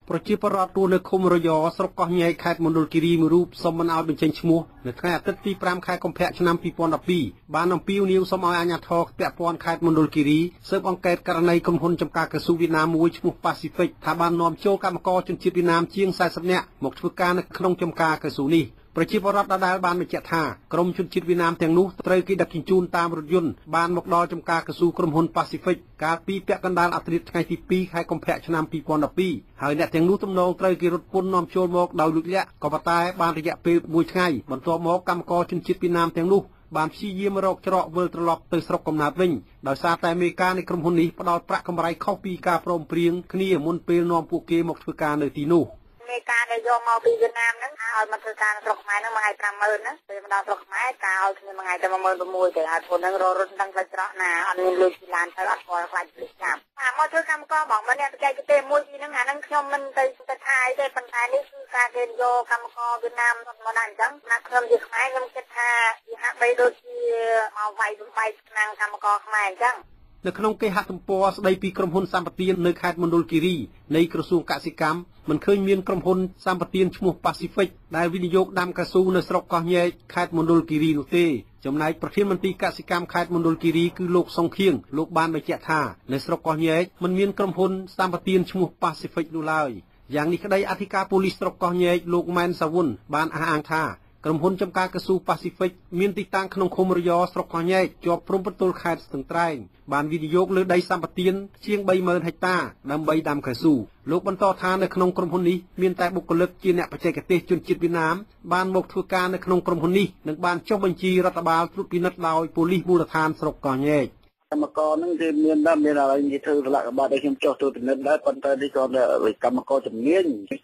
ប្រជាពលរដ្ឋរស់នៅឃុំរយ៉ស្រុកកោះញែកខេត្តមណ្ឌលគិរីមួយរូបសុំមិនឲ្យបញ្ចេញឈ្មោះនៅថ្ងៃអាទិត្យទី5ខែកុម្ភៈឆ្នាំ2012បានអំពាវនាវសុំឲ្យអាជ្ញាធរពាក់ព័ន្ធខេត្តមណ្ឌលគិរីស៊ើបអង្កេតករណីក្រុមហ៊ុនចំការកៅស៊ូវៀតណាមមួយឈ្មោះប៉ាស៊ីហ្វិកថាបាននាំចូលកម្មករជនជាតិវៀតណាមជាង40នាក់មកធ្វើការនៅក្នុងចំការកៅស៊ូនេះប្រជាពលរដ្ឋដដែលបានបញ្ជាក់ថាក្រុមជនជាតិវៀតណាមទាំងនោះត្រូវគេដឹកជញ្ជូនតាមរថយន្តបានមកដល់ចំការកៅស៊ូក្រុមហ៊ុនប៉ាស៊ីហ្វិកកាលពីពាក់កណ្ដាលអាធ្រាត្រថ្ងៃទី2ខែកុម្ភៈឆ្នាំ2012ហើយអ្នកទាំងនោះទំនងត្រូវគេរត់ពន្ធនាំចូលមកដោយលួចលាក់ក៏ប៉ុន្តែបានរយៈពេលមួយថ្ងៃបន្ទាប់មកកម្មករជនជាតិវៀតណាមទាំងនោះបានព្យាយាមរកច្រកវិលត្រឡប់ទៅស្រុកកំណើតវិញដោយសារតែមេការនៃក្រុមហ៊ុននេះផ្ដល់ប្រាក់កម្រៃខុសពីការព្រមព្រៀងគ្នាមុនពេលនាំពួកគេមកធ្វើការនៅទីនោះមេការដែលយកមកពីវៀតណាមហ្នឹងឲ្យមកធ្វើការនៅស្រុកខ្មែរហ្នឹងមួយថ្ងៃ50000ណាពេលមកដល់ស្រុកខ្មែរការឲ្យគ្នាមួយថ្ងៃតែ16000ទេហើយពួកហ្នឹងរត់ដឹងផ្លូវច្រកណាអត់មានលុយពីឡានទៅអត់ស្គាល់ខ្លាចប៉ូលីសចាប់អាមកធ្វើកម្មករបងមិនអ្នកបច្ចេកទេសមួយពីហ្នឹងអាហ្នឹងខ្ញុំមិនទៅថាអីទេប៉ុន្តែនេះគឺការគេយកកម្មករវៀតណាមមកដល់អញ្ចឹងណាខ្ញុំជាខ្មែរខ្ញុំគិតថាវាហាក់បីដូចជាមកវាយបំបែកឆ្នាំងកម្មករខ្មែរអញ្ចឹងនៅក្នុងគេហទំព័រស្ដីពីក្រុមហ៊ុនសម្បទាននៅខេត្តមណ្ឌលគិរីនៃក្រសួងកសិកម្មមិនឃើញមានក្រុមហ៊ុនសម្បទានឈ្មោះប៉ាស៊ីហ្វិកដែលវិនិយោគដាំកៅស៊ូនៅស្រុកកោះញែកខេត្តមណ្ឌលគិរីនោះទេចំណែកប្រធានមន្ទីរកសិកម្មខេត្តមណ្ឌលគិរីគឺលោកសុងខៀងលោកបានបញ្ជាក់ថានៅស្រុកកោះញែកមិនមានក្រុមហ៊ុនសម្បទានឈ្មោះប៉ាស៊ីហ្វិកនោះឡើយយ៉ាងនេះក្តីអធិការប៉ូលីសស្រុកកោះញែកលោកម៉ែនសាវុនបានអះអាងថាក្រុមហ៊ុនចំការកៅស៊ូប៉ាស៊ីហ្វិកមានទីតាំងក្នុងឃុំរយ៉ស្រុកកោះញែកជាប់ព្រំប្រទល់ខេត្តស្ទឹងត្រែងបានវិនិយោគលើដីសម្បទានជាង30000ហិកតាដើម្បីដាំកៅស៊ូលោកបន្តថានៅក្នុងក្រុមហ៊ុននេះមានតែបុគ្គលិកជាអ្នកបច្ចេកទេសជនជាតិវៀតណាមបានមកធ្វើការនៅក្នុងក្រុមហ៊ុននេះនិងបានចុះបញ្ជីរដ្ឋបាលត្រួតពិនិត្យដោយប៉ូលីសមូលដ្ឋានស្រុកកោះញែកកម្មករហ្នឹងគេមានដែរមានอะไรនិយាយធ្វើស្លាកបាត់ឲ្យខ្ញុំចុះត្រួតពិនិត្យដែរប៉ុន្តែនេះគាត់កម្មករជំនាញ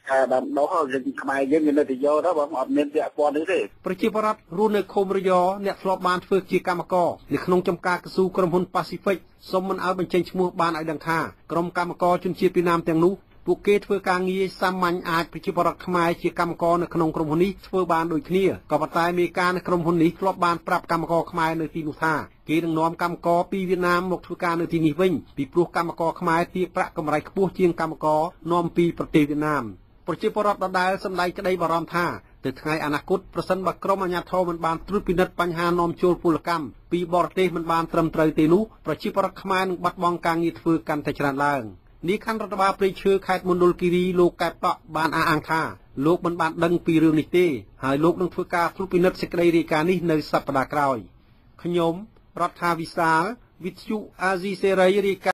ខែដាំដុះយើងខ្មែរយើងគេនៅតែយកទៅបងអត់មានពាក់ព័ន្ធនេះទេប្រជាពលរដ្ឋរស់នៅឃុំរយ៉អ្នកធ្លាប់បានធ្វើជាកម្មករនៅក្នុងចំការកៅស៊ូក្រុមហ៊ុនប៉ាស៊ីហ្វិកសូមមិនឲ្យបញ្ចេញឈ្មោះបានឲ្យដឹងថាក្រុមកម្មករជនជាតិវៀតណាមទាំងនោះពួកគេធ្វើការងារសាមញ្ញអាចប្រជាពលរដ្ឋខ្មែរជាកម្មករនៅក្នុងក្រុមហ៊ុននេះធ្វើបានដូចគ្នាក៏ប៉ុន្តែមេការនៅក្រុមហ៊ុននេះធ្លាប់បានប្រាប់កម្មករខ្មែរនៅទីនោះថាគេនឹងនាំកម្មករពីវៀតណាមមកធ្វើការនៅទីនេះវិញពីព្រោះកម្មករខ្មែរទារប្រាក់កម្រៃខ្ពស់ជាងកម្មករនាំពីប្រទេសវៀតណាមប្រជាពលរដ្ឋដដែលសម្ដែងក្តីបារម្ភថាទៅថ្ងៃអនាគតប្រសិនបើក្រុមអាជ្ញាធរមិនបានត្រួតពិនិត្យបញ្ហានាំចូលពលកម្មពីបរទេសមិនបានត្រឹមត្រូវទេនោះប្រជាពលរដ្ឋខ្មែរនឹងបាត់បង់ការងារធ្វើកាន់តែច្រើនឡើងនាយខណ្ឌរដ្ឋបាលព្រៃឈើខេត្តមណ្ឌលគិរីលោកកែបតក់បានអះអាងថាលោកមិនបានដឹងពីរឿងនេះទេហើយលោកនឹងធ្វើការត្រួតពិនិត្យសេចក្តីរាយការណ៍នេះនៅសប្តាហ៍ក្រោយខ្ញុំរដ្ឋាវិសាលវិទ្យុអាស៊ីសេរីរាយការណ៍